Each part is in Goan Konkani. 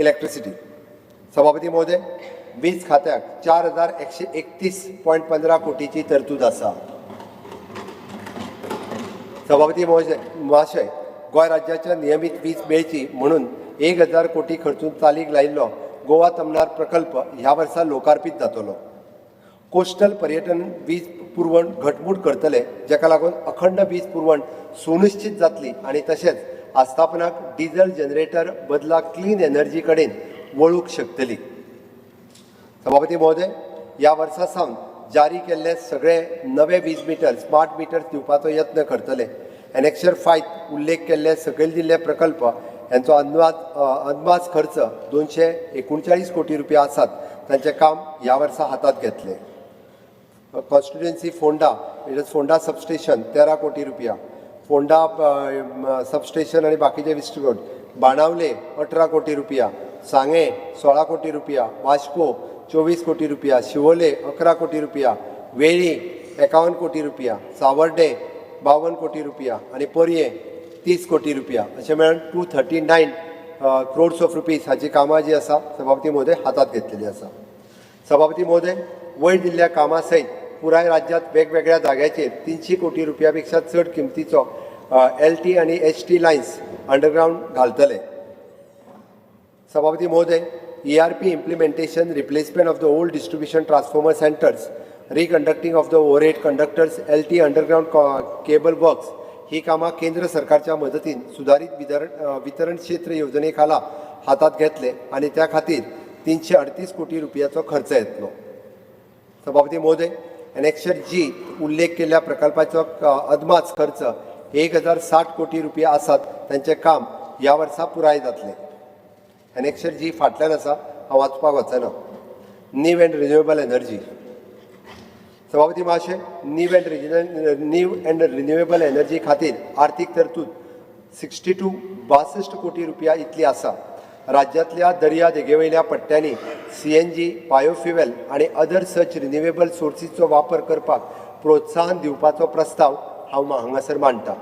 इलेक्ट्रिसिटी. सभापती महोदय, वीज खात्याक 4131.15 कोटीची तरतूद आसा. सभापती महोदय महाशय, गोंय राज्याच्या नियमीत वीज मेळची म्हणून 1000 कोटी खर्चून चालीक लायिल्लो गोवा तमनार प्रकल्प ह्या वर्सा लोकार्पीत जातलो. कोस्टल पर्यटन वीज पुरवण घटमूट करतले, जाका लागून अखंड वीज पुरवण सुनिश्चित जातली आनी तशेंच आस्थापनाक डिझल जनरेटर बदला क्लीन एनर्जी कडेन वळूंक शकतली. सभापती महोदय, ह्या वर्सा सावन जारी केल्ले सगळे नवे वीज मिटर स्मार्ट मिटर दिवपाचो यत्न करतले. एनेक्शर 5 उल्लेख केल्ले सकयल दिल्ले प्रकल्प यांचो अदमास खर्च 239 कोटी रुपया आसात. तांचें काम ह्या वर्सा हातांत घेतले. Constituency Ponda, it is Ponda substation, 13 कोटी रुपया. फोंडा सबस्टेशन आनी बाकीचे डिस्ट्रिब्यूट. बाणावले 18 कोटी रुपया, सांगे 16 कोटी रुपया, वास्को 24 कोटी रुपया, शिवोले 11 कोटी रुपया, वेळी 51 कोटी रुपया, सावर्डे 52 कोटी रुपया आनी पर्ये 30 कोटी रुपया, अशें मेळून 239 crores of rupees हाची कामां जी आसा, सभापती महोदय, हातांत घेतलेली आसा. सभापती महोदय, वयर दिल्ल्या कामां सयत पुराय राज्यांत वेगवेगळ्या जाग्याचेर 300 कोटी रुपया पेक्षा चड किमतीचो एल टी आनी एच टी लायन्स अंडरग्रावंड घालतले. सभापती महोदय, ERP implementation, replacement of the old distribution transformer centers, reconducting of the overhead conductors, LT underground cable works ही कामां केंद्र सरकारच्या मदतीन सुदारीत वितरण क्षेत्र येवजणे खाला हातात घेतले आनी त्या खातीर 338 कोटी रुपयाचो खर्च येतलो. सभापती महोदय, एनेक्शर जी उल्लेख केल्ल्या प्रकल्पाचो अदमास खर्च 1060 कोटी रुपया आसात. तांचें काम ह्या वर्सा पुराय जातलें. एनेक्शर जी फाटल्यान आसा, हांव वाचपाक वचना. New and renewable energy. सभापती महाशय, new and renewable energy खातीर आर्थीक तरतूद 62 62 कोटी रुपया इतली आसा. राज्यांतल्या दर्या देगेवयल्या पट्ट्यांनी सीएनजी, बायोफ्युएल आनी अदर सच रिन्युएबल सोर्सीचो वापर करपाक प्रोत्साहन दिवपाचो प्रस्ताव हांव हांगासर मांडटा.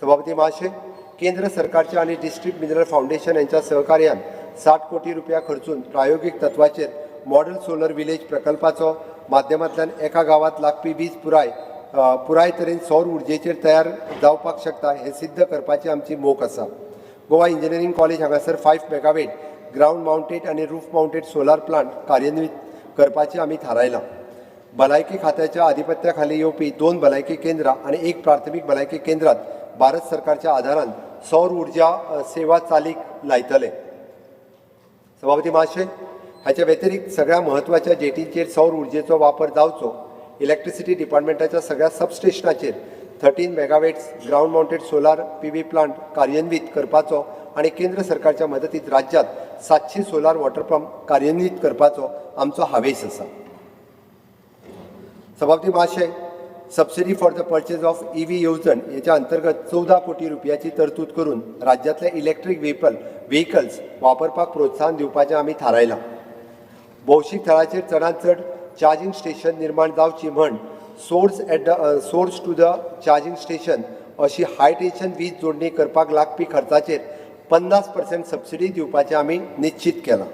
सभापती महाशय, केंद्र सरकारच्या आनी डिस्ट्रिक्ट मिनरल फावंडेशन यांच्या सहकार्यान 60 कोटी रुपया खर्चून प्रायोगीक तत्वाचेर मॉडेल सोलर विलेज प्रकल्पाचो माध्यमांतल्यान एका गांवांत लागपी वीज पुराय तरेन सौर उर्जेचेर तयार जावपाक शकता हें सिद्ध करपाची आमची मोख आसा. गोवा इंजिनियरींग कॉलेज हांगासर 5 मेगावेट ग्रावंड मावंटेड आनी रूफ मावंटेड सोलार प्लांट कार्यान्वीत करपाचें आमी थारायलां. भलायकी खात्याच्या आधिपत्या खाली येवपी दोन भलायकी केंद्रां आनी एक प्राथमीक भलायकी केंद्रात भारत सरकारच्या आधारान सौर ऊर्जा सेवा चालीक लायतले. सभापती महाशय, हाच्या व्यतिरिक्त सगळ्या म्हत्वाच्या जेटींचेर सौर उर्जेचो वापर जावचो, इलेक्ट्रिसिटी डिपार्टमेंटाच्या सगळ्या सबस्टेशनाचेर 13 megawatts ground mounted solar PV plant कार्यान्वीत करपाचो आनी केंद्र सरकारच्या मदतीत राज्यांत 700 सोलार वॉटर पंप कार्यान्वीत करपाचो आमचो हावेस आसा. सभापती महाशय, subsidy for the purchase of EV येवजण हेच्या अंतर्गत 14 कोटी रुपयाची तरतूद करून राज्यांतले इलेक्ट्रीक व्हेकल्स वापरपाक प्रोत्साहन दिवपाचें आमी थारायलां. भौशीक थळाचेर चडांत चड चार्जींग स्टेशन निर्माण जावची म्हण source at the source to the charging station अशी हाय टेन्शन वीज जोडणी करपाक लागपी खर्चाचेर 50% सबसिडी दिवपाचें आमी निश्चित केलां.